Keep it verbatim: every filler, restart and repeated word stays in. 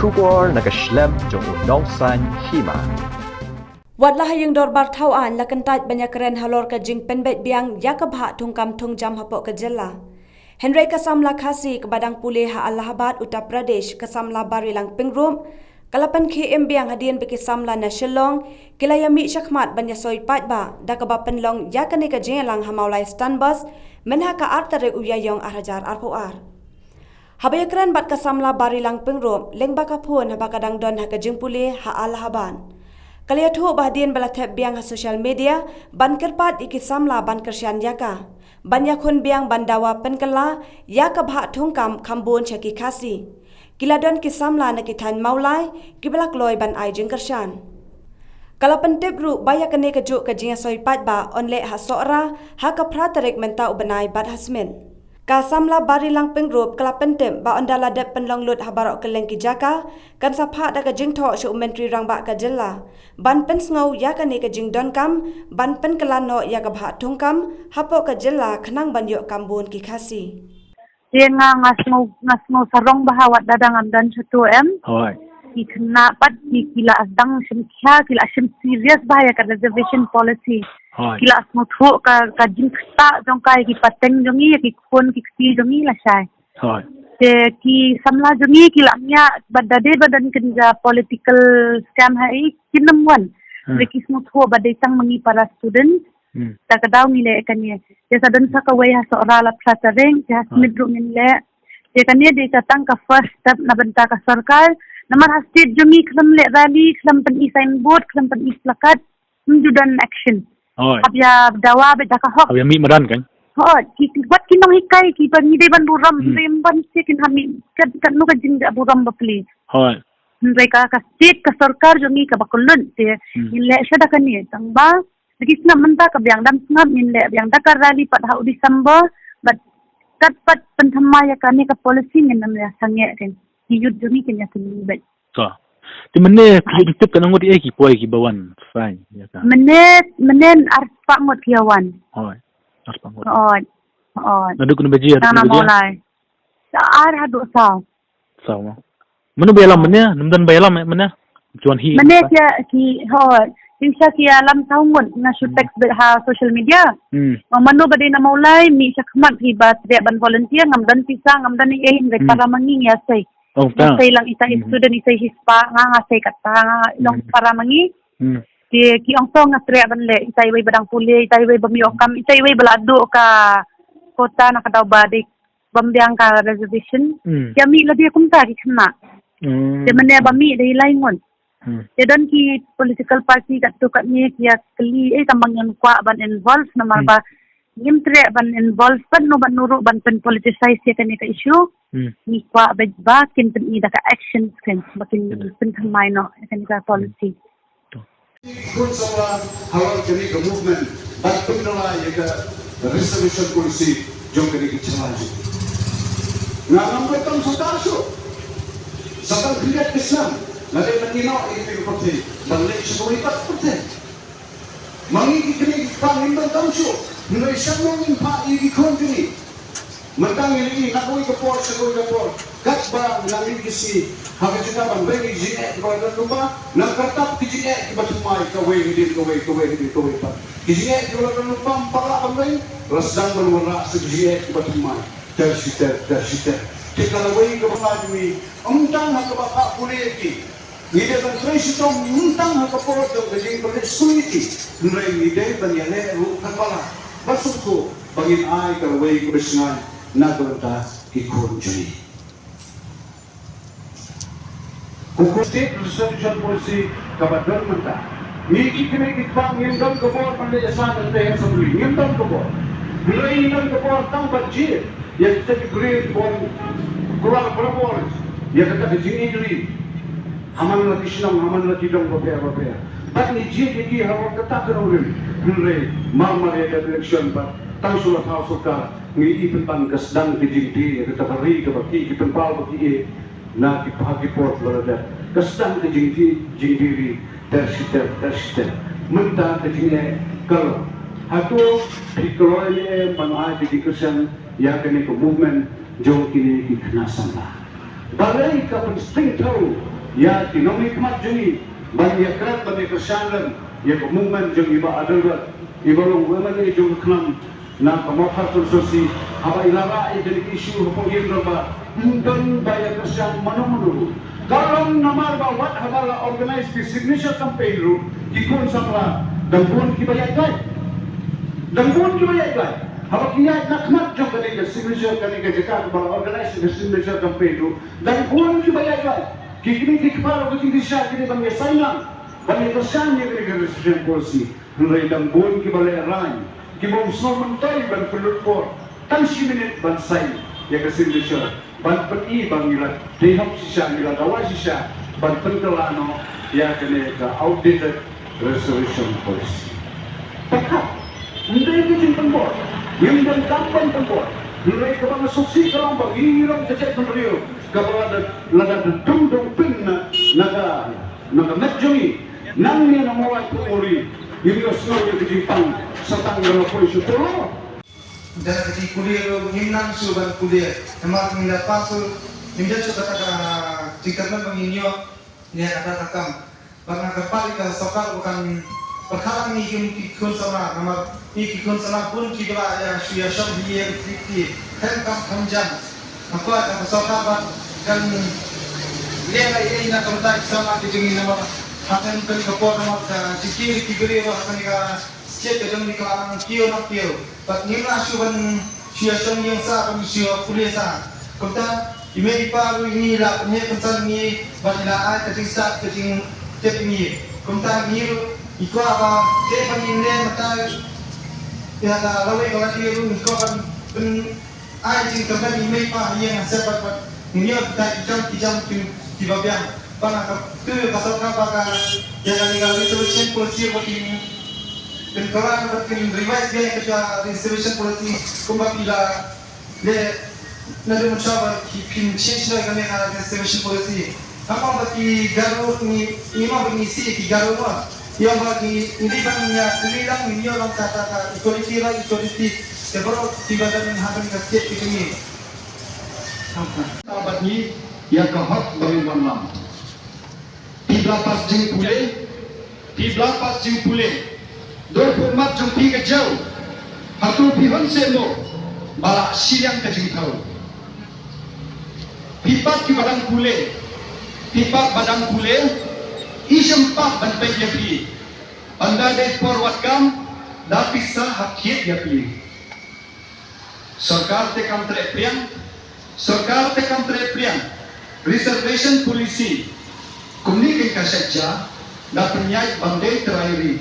Khubor na ka shlem jong u nongsan hima. Wat la ha ïing dorbar thaw aiñ la kyntait ban ïakren halor ka jingpynbeit biang ïa ka bhah thungkam thungjam hapoh ka jylla. Hynrei ka samla Khasi kaba dang pule ha Allahabad, Uttar Pradesh, ka samla Barilang Pyngrope, ka la pynkhie im biang hadien ba ki samla na Shillong ki la ïamih shakhmat ban ïasoi paidbah da kaba pynlong ïa kane ka jingïalang ha Mawlai Stand Bus mynha ka ar tarik u Ïaïong ar hajar arphew ar. Haba ïakren bad ka samla Barilang Pyngrope lyngba ka phone haba ka dang don ha ka jingpule ha Allahabad, ka la ïathuh ba hadien ba la thep biang ha social media ban kyrpad ïa ki samla ban kyrshan ïa ka ban ïakhun biang ban dawa pynkylla ïa ka bhah thungkam kham bun sha ki Khasi, ki la don ki samla na ki thaiñ Mawlai kiba la kloi ban ai jingkyrshan. Ka la pyntip ruh ba ïa kane kajuh ka jingïasoi paidbah yn leh ha Sohra ha ka phra tarik mynta u bnai bad ha Smit. Ka samla Barilang Pyngrope ka la pyntip ba ynda la dep pynlong lut ha baroh kylleng ki jaka, kan sa phah da ka jingthoh sha u Myntri Rangbah ka jylla ban pynsngew ïa kane ka jingdonkam ban pynkylla noh ïa ka bhah thungkam hapoh ka jylla khnang ban ïoh kam bun ki Khasi. Te nga, nga sngew, nga sngew sarong bha wat da dang ngam don shuh tu em. Hooid. Ki khynnah pat ki, ki la dang shim khia, ki la shim serious bha ïa ka reservation policy. Hooid. Ki la sngewthuh ka, ka jingktah jong ka ïa ki pateng jong ngi, ïa ki khun ki kti jong ngi lashai. Hooid. Te ki samla jong ngi ki la mih bad da dei ba don kynja political scam ha i, kin ym wan. Hmm. Te ki sngewthuh ba dei tang ma ngi para student. Hmm. Ta ka daw ngi leh kane. Te sa don sa kawei ha Sohra la phra tarik, te ha Smit ruh ngin leh. Te kane dei ka tang ka first step na bynta ka sorkar. Namar ha state jong ngi khlem leh rally, khlem pyni signboard, khlem pyni placard, ym ju don action. Hooid. Hap ïa dawa beit da ka hok. Hap ïa mih madan kan. Hooid, ki, wat ki nonghikai kiba ngi dei ban burom, hmm, dei ban shisha kin hap mih, kat, katno ka jingburom ba plie. Hooid. Hynrei ka, ka state ka sorkar jong ngi kaba kylluid te, hmm, ngin leh sha da kane tang ba Lagi sngap mynta ka biang, dang sngap ngin leh biang da ka rally pat ha u December, bad kat pat pynthymmai ïa kane ka policy ngin ym ïa sangeh, kan. Ki youth jong ngi kin ïa kynmaw beit. Ka. Te mynne ki youth tip ka ngut ïa ki poi kiba wan sign ïa ka. Mynne, mynne arspah ngut ki ïa wan. Hooid. Arspah ngut. Hooid. Hooid. Naduh katno baje, naduh katno baje? Mawlai. Sa ar haduh saw. Saw mo. Mano ba ïalam mynne? Nym don ba ïalam mynne? Juan hi. Mynne ki, ki, ho, ki sha ki ïalam saw ngut, nga shu text beit ha social media. Hmm. Mano ba dei na Mawlai, mih shakhmat hi ba treh ban volunteer, ngam don pisa, ngam don ei ei, hynrei para ma ngi ngi ïa sei. Oh, ngi ïa sei lang, ita i student, ita i spah, nga nga sei kata, nga long para ma ngi. Hmm. Ki, ki ong to nga treh ban leh, ita iwei ba dang pule, ita iwei ba mih ïoh kam, ita iwei ba la duh ka quota na ka daw ba dei bym biang ka reservation. Hmm. Ki ïa mih lade kumta ki khynnah. Hmm. Te mynne ba mih dei lai ngut. Hmm. Te don ki political party katto katne ki ïa kylli, eh, tang ba ngin kwah ban involve namar ba ngim treh ban involve bad no bad no ruh ban pyn politicize ïa kane ka issue. Hmm. Ngi kwah ba, ba kin pyni da ka action, kan, ba kin pynthymmai noh ïa kane ka policy. Khun samla halor kane ka movement ban pynkylla ïa ka reservation policy jong kane ka jylla jong ngi. Nga ngam donkam sorkar shuh. Sa tang khyndiat ka snem nga dei ban ïehnoh ïa kane ka pyrthei ban leit sha kawei pat ka pyrthei. Ma ngi ki kmie ki kpa ngim donkam shuh. Hynrei shano ngin phah ïa ki khun jong ngi? Mynta ngi ïohi na kawei ka por sha kawei ka por, katba ngi nang ïohi ki sngi ha ka jaka ban weng ïa ki jingeh kiba la don lypa, nang kyrtap ki jingeh kiba thymmai, kawei hadien kawei, kawei hadien kawei pat. Ki jingeh kiba la don lypa ym pat lah ban weng, la sdang ban wanrah sa ki jingeh kiba thymmai ter shi ter, ter shi ter. Te ka lawei kaba nga jubab, ym tang ha kaba phah pule ïa ki. Ngi dei ban trei shitom ym tang ha ka por jong ka jingpynleit skul ïa ki, hynrei ngi dei ban ïaleh ruh katba lah ban sngewthuh ba ngin ai ka lawei kaba shngaiñ na ka bynta ki khun jong ngi. Ka State Reservation Policy kaba don mynta, ngi ki kmie ki kpa ngim don ka bor ban leit ïasam ha ka Assembly, ngim don ka bor. Hynrei ngi don ka bor tang ban jied ïa kita ki briew kiba wan kular barabor ïa kata ka jingïohi. Ha man la ki shnong, ha man la ki dong bapher bapher. Bad ngi jied ïa ki halor kata ka nongrim. Hynrei mar mar ïa ka election bad tang shu la thaw sorkar, ngi ïohi pynban ka sdang ka jingdie ïa kata ka ri kaba ki, ki pynpaw ba ki ïeh na ki, ha ki por ba la dep. Ka sdang ka jingdie, jingdie ri ter shi ter, ter shi ter. Mynta ka jingeh ka long, hato phi kloi ne em ban ai ka jingkyrshan ïa kane ka movement jong kine ki khynnah samla? Balei ka pynsting thaw ïa ki nongmihkhmat jong ngi ban ïakren, ban ïakyrshan lem ïa ka movement jong i Bah Adelbert, i ba long u M L A jong ka Khnam na ka Mawkhar constituency, haba i la rah ïa kane ka issue hapoh Ïing Dorbar, ym don ba ïakyrshan mano mano ruh. Ka long namar ba wat haba la organize ki signature campaign ruh, ki khun samla dang bun kiba ïaid lait. Dang bun kiba ïaid lait. Haba ki ïaid na khmat jong kane ka signature, kane ka jaka kaba la organize ka signature campaign ruh, dang bun kiba ïaid lait. Ki kmie ki kpa ruh ki dei shisha ki dei ban ïa sign lang, ban ïa kyrshan ïa kane ka reservation policy. Hynrei dang bun kiba lehraiñ, kiba ym sngewmyntoi ban pynlut por tang shi minit ban sign ïa ka signature, ban pyni ba ngi la dei hok shisha, ngi la dawa shisha ban pynkylla noh ïa kane ka outdated reservation policy. Pyrkhat, ym dei ka jingpynbor, ngim donkam ban pynbor. Hynrei kaba nga sngewsih ka long ba ngi long ka jaitbynriew kaba lada, lada dum dum pyn na, na ka, na ka met jong ngi, nangne na Mawlai Phuhmuri, ngim ïohsngew ïa ka jingpang sa tang da la poi sha Polo. Da ka jingpule ruh ngim nang shuh ban pule. Namar ngin da pass ruh ngim da shuh kata ka jingkyrmen ba ngin ïoh ne kata ka kam. Bad nga kyrpad ïa ka sorkar ba kan pyrkhat lang ïa ngi ki khun samla, namar ngi ki khun samla bun kiba la ïa shu ïashong hi ïa ki kti khlem kam khlem jam. Nga kwah ïa ka sorkar ba kan leh ïa ngi na ka bynta ki samla ki jong ngi, namar ha kane ka por namar ka jingkiew ki briew ha kane ka state ka jong ngi ka la nang kiew nang kiew. Bad ngim lah shuh ban shu ïashong ïing sah, ban shu pule sah. Kumta i mei i pa ruh ngi la pynheh pynsan ngi bad ngi la ai ka jingstad ka jingtip ngi. Kumta ngi ruh ngi kwah ba dei ban ngin leh mynta ïa la lawei ka lade ruh ngi kwah ban pyn ai jingkyrmen i mei i pa ha ïing ha sem bad bad ngin ïoh kita ki jam ki jam ki, kiba biang. Bad nga kyntu ïa ka sorkar ba ka ïa kane ka reservation policy ba kin, kin kylla bad kin revise biang ïa ka reservation policy kumba ki la leh naduh mynshwa ba ki phin change noh ïa kane ka reservation policy. Namar ba ki Garo ngi, ngi ma ba ngi sih ki Garo ma. Ïa ba ngi, ngi dei ban ïa kylli lang, ngi ïoh lang kata ka equality, right, equality. Te baroh kiba don ha kane ka state ki jong ngi. Bad ngi ïa ka hok ba ngin wanlam. Phi la pass jingpule, phi la pass jingpule. Dur pyrmat jong phi ka jew. Hato phi hon seh mo ba la shiliang ka jingthaw. Phi pat kiba dang pule, phi pat ba dang pule, i shem pat ban peit ïa phi. Ynda dei por wad kam, da pisa hap thied ïa phi. Sorkar te kam treh priang, sorkar te kam treh priang. Reservation policy kumne kein ka shet ja, da pynïaid ban dei trai ri.